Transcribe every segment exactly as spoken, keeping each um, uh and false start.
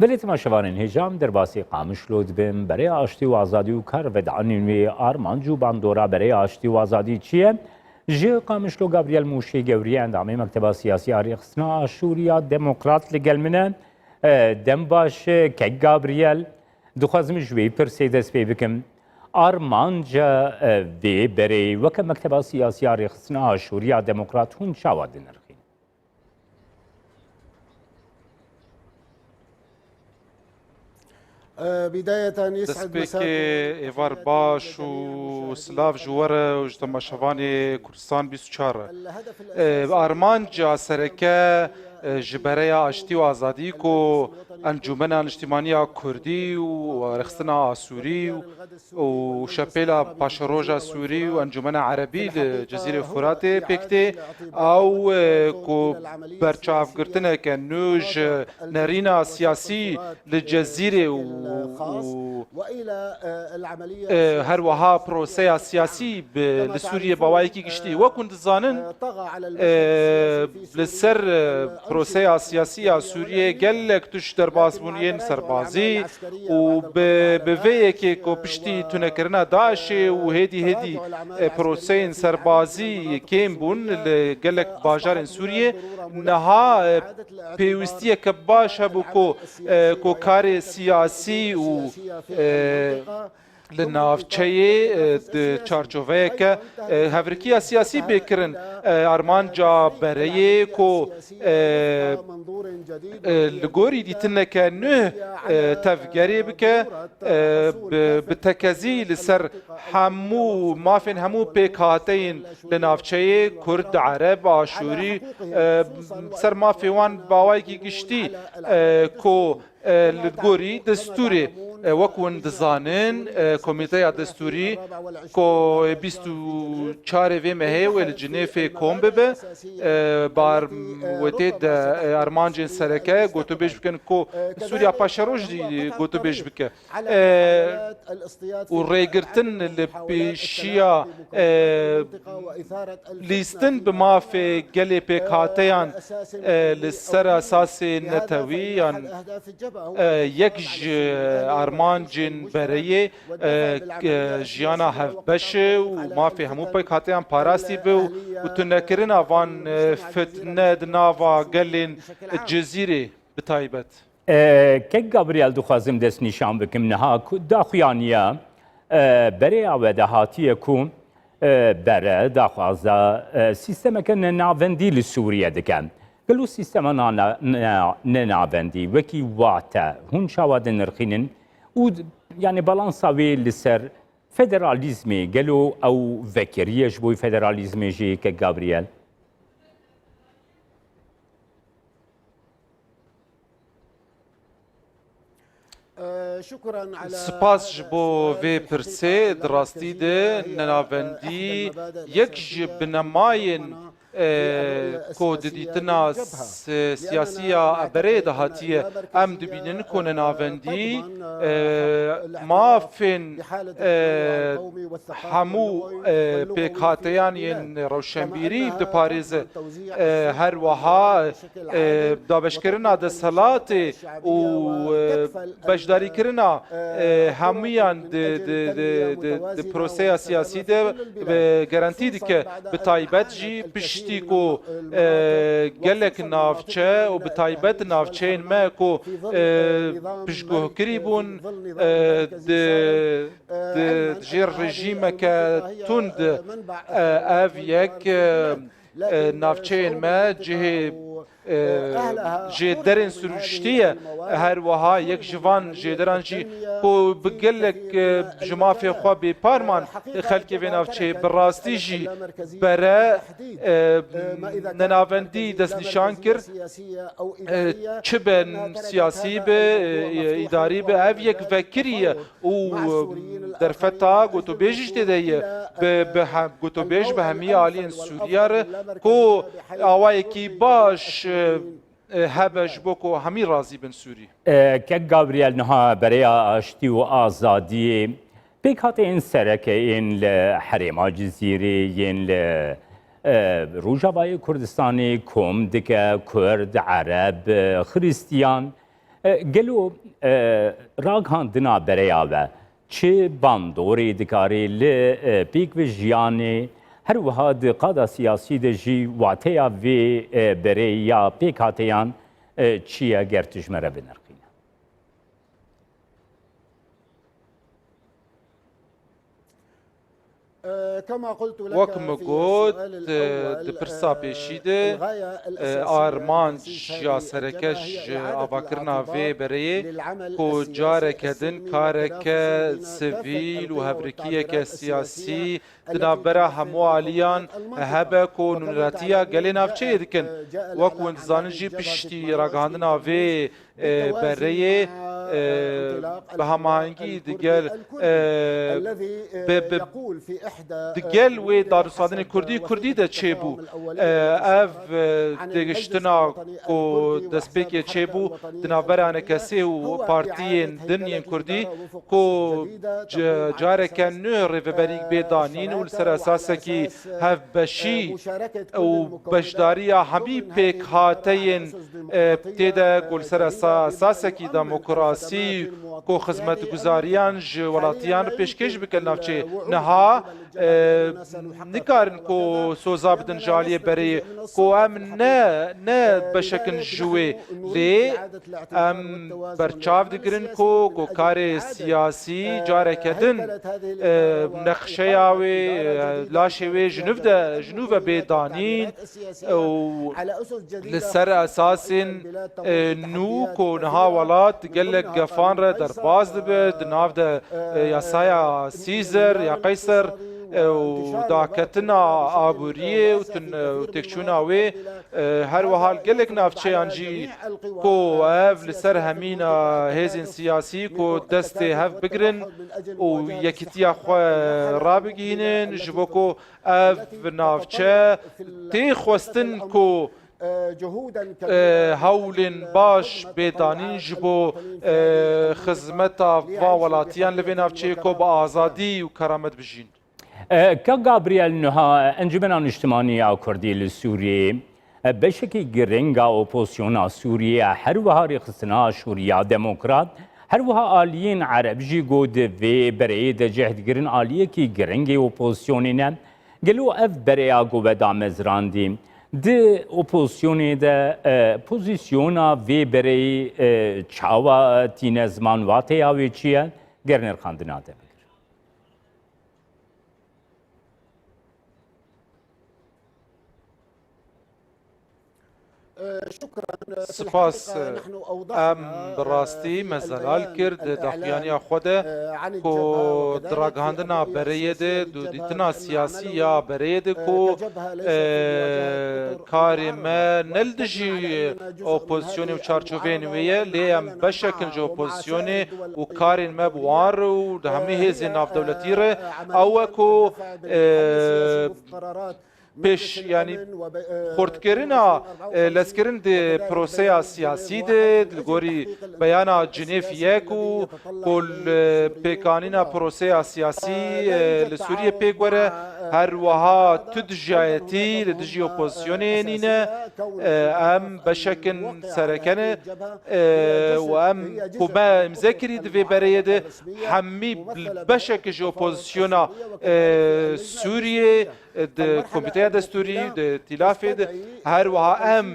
Belê temaşevanên hêja, em derbasî Qamişlo dibin. Bereya Aştî û Azadî û kar vedanîn wê armanc û bandora Bereya Aştî û Azadî çi ye? Ji Qamişlo Gabriel Mûşê Gewrî, endamê Mekteba Siyasî ya Rêxistina Aşûriya Demokrat li gel min e. E, dem baş, e, kek Gabriel. Dixwazim ji wê pirsê dest pê bikim. Armanca, e, vê berê weke Mekteba Siyasî ya Rêxistina Aşûriya Demokrat hûn çawa dinirxîn? Destpêkê êvar baş û silav ji we re û ji temaşevanê Kurdistan bîst û çar re. E, armanca sereke, e, ji Bereya Aştî û Azadî ku Encûmena Niştîmaniya Kurdî û Rêxistina Asûrî û û Şepêla Paşeroja Sûrî û Encûmena Erebî li Cezîrê Furatê pêk tê, ew, e, ku berçavgirtineke nû ji nerîna siyasî li Cezîrê û, û, e, her wiha proseya siyasî bi, li Sûriyê bi awayekî giştî. Wek hûn dizanin, e, li ser, e, proseya siyasî ya Sûriyê gelek tişt derbas bûn yên serbazî û bi, bi vê yekê ku piştî tunekirina DAIŞê û hêdî hêdî, e, proseyên serbazî kêm bûn li gelek bajarên Sûriyê, niha, e, pêwîstiyeke baş hebû ku, e, ku karê siyasî û, e, li navçeyê, e, di çarçoveyeke, e, hevrikiya siyasî bê kirin, e, armanca bereyê ku, e, e, li gorî dîtineke nuh, e, tevgerê bike, e, bi, bi tekezî li ser hemû mafên hemû pêkhateyên li navçeyê, Kurd, Ereb, Aşûrî, e, ser mafê wan bi awayekî giştî, e, ku e, li gorî destûrê, e, wek hûn dizanin, e, Komîteya Destûrî ku bîst û çarê vê mehê wê li Cinêfê kom bibe, e, bar wê tê de, e, armancên sereke gotûbêj bikin ku Sûriya Paşeroj jî gotûbêj bike. E, û rêgirtin li pêşiya, e, lîstin bi mafê gelê pêkhateyan, e, li ser esasê netewî yan, e, yek ji armancên bereyê, e, k-, jiyana hevbeş e û mafê hemû pêkhateyan parastî be û, û tunekirina van, e, fitne di nava gelên Cizîrê bi taybet. E, kek Gabriel, dixwazim destnîşan bikim, niha ku daxuyaniya, e, bereya we de hatiye ku, e, bere daxwaza, e, sîstemeke nenavendî li Sûriye dike. Gelo sîstema nana-, ne-, nenavendî wekî wate hûn çawa dinirxînin û d-, yani balansa wê li ser federalîzmê, gelo ew vekirî ye ji bo federalîzmê jî, kek Gabriel? Spas ji bo vê pirsê. Di rastî de nenavendî yek ji binemayên, e, ku di dîtina s-, siyasî ya berê de hatiye, em dibînin ku nenavendî, e, mafên, e, hemû, e, pêkhateyan yên rewşenbîrî diparêze, e, her wiha, e, dabeşkirina desthilatê û, e, beşdarîkirina, e, hemûyan di, di, di, di, di proseya siyasî de bi garantî dike. Bi taybet jî piştî ku, e, gelek navçe û bi taybet navçeyên me ku, e, piştguhkirî bûn, e, di di, di jêr rejîmeke tund, e, ev yek, e, e, navçeyên me cihê, e, jêderên siruştî ye. Her wiha yek ji van jêderan jî ku bi gelek, e, ji mafê xwe bêpar man xelkê vê navçeyê bi rastî jî bere, e, nenavendî destnîşan kir. E, çi be siyasî be, e, îdarî be, ev yek vekirî ye. Û, e, derfeta gotûbêjî jî tê de ye. Bi, bi he-, gotûbêj bi hemî aliyên Sûriye re ku awayekî baş, e, e, hebe ji bo ku hemî razî bin Sûrî. E, kek Gabriel, niha Bereya Aştî û Azadiyê pêkhateyên sereke yên li Herêma Cizîrê, yên li, e, Rojavayê Kurdistanê kom dike, Kurd, Ereb, e, Xiristiyan. E, gelo, e, ragihandina bereya we çi bandorê dikarê li, e, pêk ve jiyanê, her wiha di qada siyasî de jî wateya vê, e, berê ya pêkhateyan, e, çi ye, ger tu ji me re binirxîne? Wek min got, di pirsa pêşî de, armanc ya sereke ji avakirina vê bereyê ku careke din kareke sivîl û hevrikiyeke siyasî di navbera hemû aliyan hebe ku nûneratiya gelê navçeyê dikin. Wek hûn dizanin jî piştî ragihandina vê e, bereyê, e, bi hemahengî digel, e, bi, bi, digel wê danûstandinê kurdî, kurdî de çêbû. E, ev, e, têgiştina ku destpêkê çêbû di navbera enekesê û partiyên din yên kurdî ku ca-, careke nû rêveberîk bê danîn û li ser esasekî hevbeşî û beşdariya hemî pêkhateyên, e, tê de ku li ser esa-, esasekî demokrasî ku xizmetguzariyan ji welatiyan re pêşkêş bikin navçê. Niha, e, nikarin ku soza bidin ji aliyê berê ku em ne, ne beşek in ji wê, lê em berçav digirin ku, ku karê siyasî careke din, e, nexşeya wê, e, laşê wê ji nû de, ji nû ve bê danîn û li ser esasên, e, nû ku niha welat gelek gefan re derbas dibe, di nav de, e, yasaya Sîzer ya Qeyser, e, û daketina aboriyê û tun-, e, û têkçûna wê, e, her wiha li gelek navçeyan jî ku ev li ser hemîna hêzên siyasî ku destê hev bigirin û yekîtiya xwe rabigihînin, ji bo ku ev navçe tê xwestin ku, e, hewlên baş bê danîn ji bo, e, xizmeta van welatiyan li vê navçeyê ku bi azadî û keramet bijîn. E, Kak Gabriel, niha Encûmena Niştimanî ya Kurdî li Sûriyeyê, e, beşekî giring a opozisyona Sûriyê, her wiha Rêxistina Şûriya Demokrat, her wiha aliyên Ereb jî ku di vê bereyê de cih digirin aliyekî giring ê opozisyonê ne. Gelo ev bereya ku we damezrandî, di opozisyonê de, e, pozisyona vê bereyê, e, çawa tîne ziman, wateya wê çi ye? Ger nirxandina te bigir. Spas. Em bi rastî me zelal kir di daxuyaniya xwe de ku di ragihandina bereyê de, di dîtina siyasî ya bereyê de ku, e, karê me ne li dijî opozisyonê û çarçoveyên wê ye, lê em beşek in ji opozisyonê û karên me bi wan re û di hemî hêzên navdewletî re ew e ku, e, pêş, yanî xurtkirina, e, lezkirin di proseya siyasî de, li gorî beyana Cinêv yek û ku li pêkanîna proseya siyasî, e, li Sûriyê pêk were, her wiha tu dijayetî li dijî opozisyonê nîne, e, em beşek in sereke ne, e, û em ku me îmze kirî di vê bereyê de hemî beşek ji opozisyona, e, Sûriyê, di komîteya destûrî, di tîlafê de her wiha em,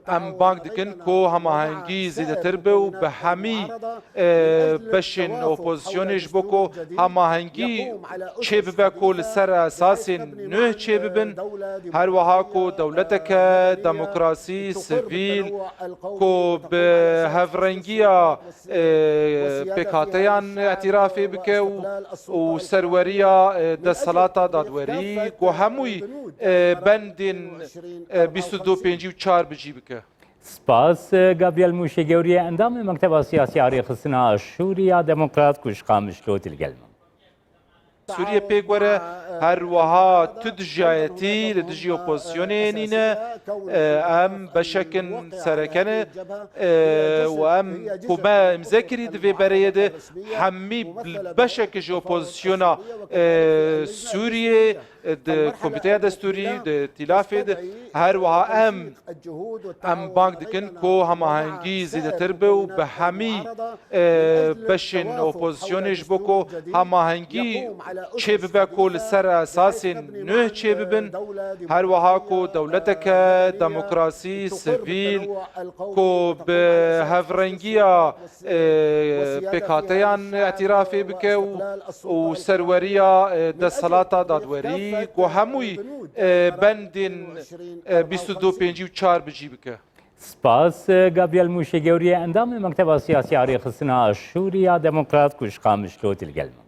em bang dikin ku hemahengî zêdetir be û bi hemî, e, beşên opozisyonê ji bo ku hemahengî çêbibe ku li ser esasên nû çêbibin. Her wiha ku dewleteke demokrasî, sivîl, ku bi hevrengiya e, pêkhateyan îtirafê bike û, û serweriya, e, desthilata dadwerî ku hemûyî, e, bendên, e, bîst û du, pêncî û çar bi cî bike. Spas, e, Gabriel Mûşegewriyê, endamê Mekteba Siyasî ya Rêxistina Şûriya Demokrat ku ji Qamişlo tê li gel me. Sûriyê pêk were, her wiha tu dijayetî li dijî opozisyonê nîne, e, em beşek in sereke ne, e, û em ku me îmze kirî di vê bereyê de hemî beşek ji opozisyona, e, Sûriyê, di komîteya destûrî, di tîlafê de, her wiha em, em bang dikin ku hemahengî zêdetir be û bi hemî, e, beşên opozisyonê ji bo ku hemahengî çêbibe ku li ser esasên nûh çêbibin, her wiha ku dewleteke demokrasî, sivîl, ku bi hevrengiya, e, pêkhateyan îtirafê bike û, û serweriya, e, desthilata dadwerî, ku hemûyî, e, bendên, e, bîst û du, pêncî û çar bi cî bike. Spas, Gabriel Mûşegewriyê, endamê Mekteba Siyasî ya Rêxistina Aşûriya Demokrat ku ji Qamişlo tê li gel me.